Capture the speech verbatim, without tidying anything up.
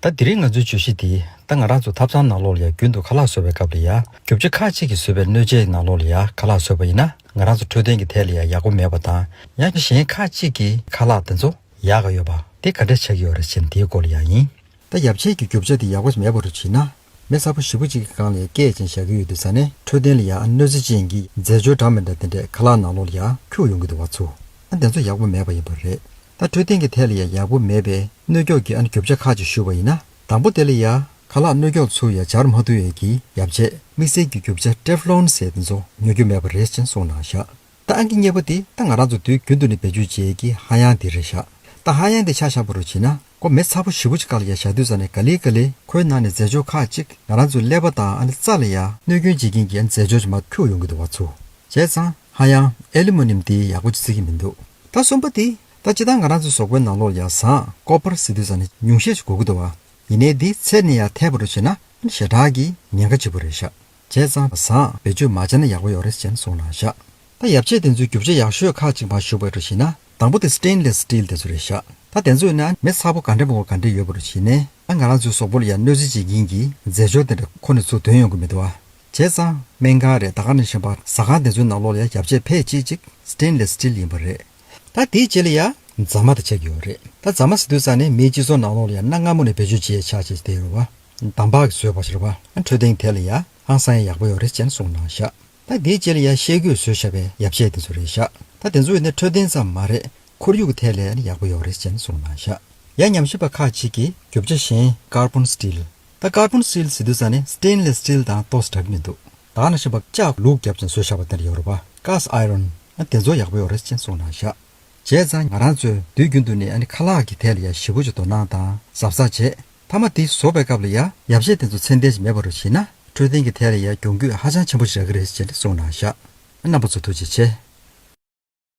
ད་དེ་རིང་ང་ཚོའི་བརྗོད་གཞི་འདི་ད་ང་རང་ཚོ་ཐབ་ཚང་ནང་ལོགས་ལ་ཡ་རྒྱུན་དུ་ཁ་ལག་བཟོ་བའི་སྐབས་ལ་ཡ་རྒྱུ་ཆ་ཁག་ཅིག་གིས་བཟོས་པའི་སྣོད་ཆས་ནང་ལོགས་ལ་ཡ་ཁ་ལག་བཟོས་པ་ཡིན་ན་ང་རང་ཚོ་འཕྲོད་བསྟེན་གྱི་ཐད་ལ་ཡ་ཡག་པོ་མེད་པ་དང་ཡང་གཞན་ཁག་ཅིག་གིས་ཁ་ལག་དེ་ཚོ་ཡག་ག་ཡོད་པ་དེ་ག་འདྲ་ཆགས་ཀྱི་ཡོད་རེད་ཅེས་འདིའི་སྐོར་ལ་ཡ་ཡིན། ད་ཡབ་ཆས་ཀྱི་རྒྱུ་ཆ་དེ་ཡག་པོ་མེད་པ་རུ་བྱས་ན། མི་ཚ་པོ་ཞེ་པོ་ཅིག་གི་སྒང་ལ་སྐད་ཅིག་བཞག་གི་ཡོད་དུས་ཙ་ནས་འཕྲོད་བསྟེན་ལ་ཡ་ཨ་གནོད་འཚེ་ཅན་གྱི་རྫས་སྦྱོར་འདྲ་མི་འདྲ་དེ་འདྲས་ཁ་ལག་ནང་ལོགས་ལ་ཡ་འཁྱུག་ཡོང་གི་འདུག་བ་ཚོ། ཨ་དེ་ཚོ་ཡག་པོ་མེད་པ་ཡིན་པ་རེད། ད་འཕྲོད་བསྟེན་གྱི་ཐད་ལ་ཡ་ཡག་པོ་མེད་པའི་སྣོད་སྐྱོགས་ཀྱི་ཨ་ནི་རྒྱུ་ཆ་ཁག་ཅིག་ཞུས་པ་ཡིན་ན། དང་པོ་དེ་ལ་ཡ་ཁ་ལག་སྣོད་སྐྱོགས་ཚུར་ཡ་སྦྱར་མ་ཐུབ་ཡས་ཀྱི་ཡབ་ཆས་དམིགས་བསལ་གྱི་རྒྱུ་ཆ་ཊེ་ཕ་ལོན་ཟེར་དེ་ཚོ་ཉོ་རྒྱུ་མེད་པ་རེད་ཅེས་གསུངས་གནང་བཞག་ད་ཨང་ཀི་གཉིས་པ་དེ་ད་ང་རང་ཚོ་དུས་རྒྱུན་དུ་ནས་བེད་སྤྱོད་བྱེད་ཀྱི་ཧ་ཡང་དེ་རེད་ཤག་ད་ཧ་ཡང་དེ་ཆ་བཞག་པ་རུ་བྱས་ན་ཁོ་མི་ཚ་པོ་ཞེ་པོ་ཅིག་སྒང་ལ་ཡ་བཞག་དུས་ཙ་ནས་ག་ལེ་ག་ལེ་ཁོའི་ནང་ནས་རྫས་སྦྱོར་ཁག་ཅིག་ང་རང་ཚོའི་ཀླད་པ་དང་ཨ་ནི་རྩ་ལ་ཡ་གནོད་སྐྱོན་བྱེད་མཁན་གྱི་ཨ་ནི་རྫས་སྦྱོར་ཅིག་མར་འཁྱུག་ཡོང་གི་འདུག་བ་ཚོ། བྱས་ཙང་ཧ་ཡང་ཨེ་ལུ་མི་ནིམ་དེ་ཡག་པོ་ཅིག་བརྩི་གི་མི་འདུག་ད་གསུམ་པ་དེ་ད་སྤྱིར་བཏང་ང་རང་ཚོའི་གཟུགས་པོའི་ནང་ལོགས་ལ་ཡ་ཟངས་ཀོ་པར་ཟེར་དུས་ཙ་ནས་ཉུང་ཤས་ཅིག་དགོས་ཀྱི་འདུག་བ། ཡིན་ནའི་འདི་ཚད་ནས་ཡ་ཐལ་བ་རུ་བྱས་ན་ཨ་ནི་ཞེ་དྲག་གི་ཉེན་ཁ་ཆེ་པོ་རེད་ཤག་བྱས་ཙང་ཟངས་བེད་སྤྱོད་མ་བྱས་ན་ཡག་པོ་ཡོད་རེད་ཅེས་གསུངས་གནང་བཞག་ད་ཡབ་ཆས་དེ་ཚོའི་རྒྱུ་ཆ་ཡག་ཤོས་ཁག་ཅིག་མར་ཞུ་བ་རུ་བྱས་ན། དང་པོ་དེ་སི་ཊེན་ལེ་སི་སི་ཊིལ་དེ་ཚོ་རེད་ཤག་ད་དེ་ཚོ་ཡིན་ན་མི་ཚ་པོ་ག་འདྲ་མང་པོ་ག་འདྲ་ཡོད་པ་རུ་བྱས་ནས་ཨ་ང་རང་ཚོའི་གཟུགས་པོ་ལ་ཡང་གནོད་འཚེ་བྱེད་མཁན་གྱི་རྫས་སྦྱོར་དེ་འདྲ་ཁོ་ནས་ཚུར་ཐོན་ཡོང་གི་མི་འདུག་བ། བྱས་ཙང་སྨན་ཁང་རེད། ད་ག་ནང་བཞིན་པ་ཟ་ཁང་དེ་ཚོའི་ནང་ལོགས་ལ་ཡང་ཡབ་ཆས་ཕལ་ཆེར་ཅིག་སི་ཊེན་ལེ་སི་སི་ཊིལ་ཡིན་པ་རེད། ད་དེའི་རྗེས་ལ་ཡང་རྫ་མ་དེ་ཆགས་ཀྱི་ཡོད་རེད། ད་རྫ་མ་ཟེར་དུས་ཙ་ནས་མིའི་སྤྱི་ཚོགས་ནང་ལོགས་ལ་ཡང་གནའ་སྔ་མོ་ནས་བེད་སྤྱོད་བྱེད་ཡས་ཆགས་བྱས་བསྡད་ཡོད་རེད་བ། འདམ་བག་གིས་བཟོས་པ་ཞིག་རེད་བ། འཕྲོད་བསྟེན་ཐད་ལ་ཡང་ཧང་སང་ཡང་ཡག་པོ་ཡོད་རེད་ཅེས་གསུངས་གནང་བཞག་ད་དེའི་རྗེས་ལ་ཡང་ཤེལ་སྒོས་བཟོས་བཞག་པའི་ཡབ་ཆས་དེ་ཚོ་རེད་བཞག་ད་དེ་ཚོ་ཡིན་ན་འཕྲོད་བསྟེན་ཙམ་མ་རེད། ཁོར་ཡུག་གི་ཐད་ལ་ཡང་ཡག་པོ་ཡོད་རེད་ཅེས་གསུངས་གནང་བཞག་ཡང་ཉམས་ཞིབ་པ་ཁག་ཅིག་གིས་རྒྱུ་ཆ་གཞན་ཀར་བོན་སི་ཊིལ། ད་ཀར་བོན་སི་ཊིལ་ཟེར་དུས་ཙ་ནས་སི་ཊེན་ལེ་སི་སི་ཊིལ་དང་ཏོག་ཙམ་འདྲ་གི་མི་འདུག་ད་ག་ནང་བཞིན་པ་ལྕགས་ལུག་བརྒྱབ་ཅིང་བཟོས་བཞག་པ་དེ་འདྲ་ཡོད་རེད་པ། ཀ་སི་ཨའི་རོན། ཨ་དེ་ཚོ་ཡག་པོ་ཡོད་རེད་ཅེས་གསུངས་གནང་བཞག་བྱས་ཙང་ང་རང་ཚོས་དུས་རྒྱུན་དུ་ནས་ཨ་ནི་ཁ་ལག་གི་ཐད་ལ་ཡང་ཞེ་པོ་ཅིག་དོ་སྣང་དང་གཟབ་གཟབ་བྱས། མཐའ་མ་དེ་བཟོ་བའི་སྐབས་ལ་ཡང་ཡབ་ཆས་དེ་ཚོ་ཚད་ལྡན་ཞིག་མེད་པ་རུ་བྱས་ན་འཕྲོད་བསྟེན་གྱི་ཐད་ལ་ཡང་གྱོང་གུད་ཧ་ཅང་ཆེན་པོ་ཞིག་རག་གི་རེད་ཅེས་གསུངས་གནང་བཞག་རྣམ་པ་ཚོ་ཐུགས་རྗེ་ཆེ།